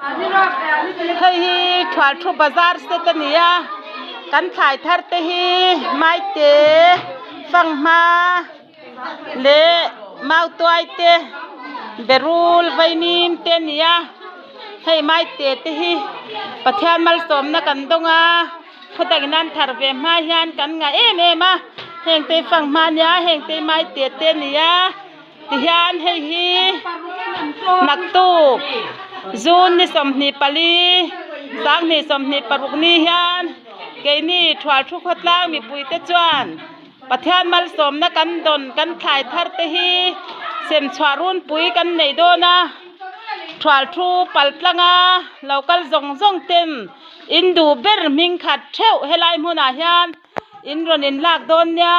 Hei hi Thualthu bazar set a ni a, kan thlai thar te hi Maite, Fanghma leh Mautuai te, Berul, Vaimim te a ni a, hei Maite te hi Pathian malsawmna kan dawng a, khawtak in an thar ve hma hian kan ngah em em a, heng te hi Fanghma a nia, heng te hi Maite te a ni a. Tihian hei hi naktuk June ni 24 2026 ni hian keini Thualthu khawtlang mipuite chuan Pathian malsawmna kan dawn kan thlai thar te hi semchhuah runpui kan nei dawn a, Thualthu paltlanga lo kal zawng zawng ten in duh ber hming khat theuh helai hmunah hian In rawn in lak dawn nia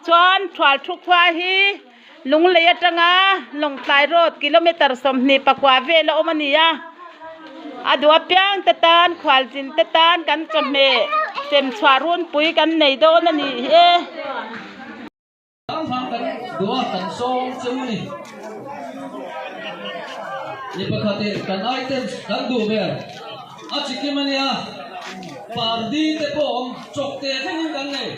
chuan Thualthu khua hi Lunglei atanga Lawngtlai road kilometer 24 vel a awm a ni a, a duh apiang te tan khualzin te tan kan chawhmeh semchhuah runpui kan nei dawn a ni e. Hrang hrang kan duh a kan sawm cheu a ni. Mi pakhatin kan items kan duh ber a chikim a nia, pardi te pawh awm chawk te thlengin kan nei.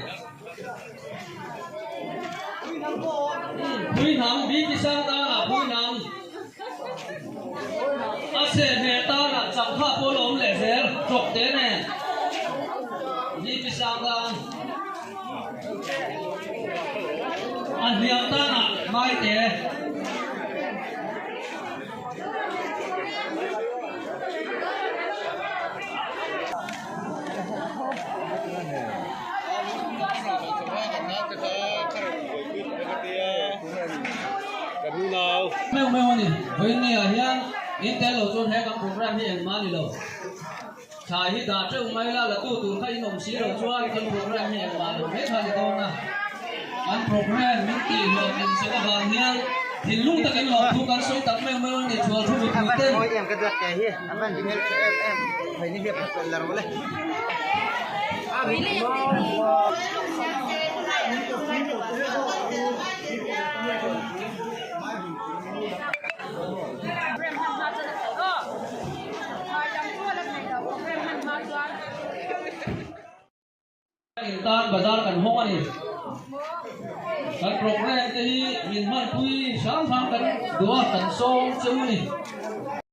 Phuihnam, BP sang tanah phuihnam, a sehhmeh tanah changkha pawh la awm leh zel chawk te nen BP sang tan. A hliam tanah Maite. Meuh meuh a ni. Vawiin ah hian in tel lo chuan he kan program hi engmah a ni lo. Thlai hi dah teuh mai la, la tu tur kha in awm si lo chuan kan program hi engmah lo mai kha ni dawn a. Kan program min tih hlawhtlin sak avang hian thinlung takin lawmthu kan sawi tak meuh meuh a ni chhual thu mipui ten. In tan bazar kan hawng a ni. Kan program te hi min hmanpui hrang hrang kan duh a, kan sawm cheu a ni.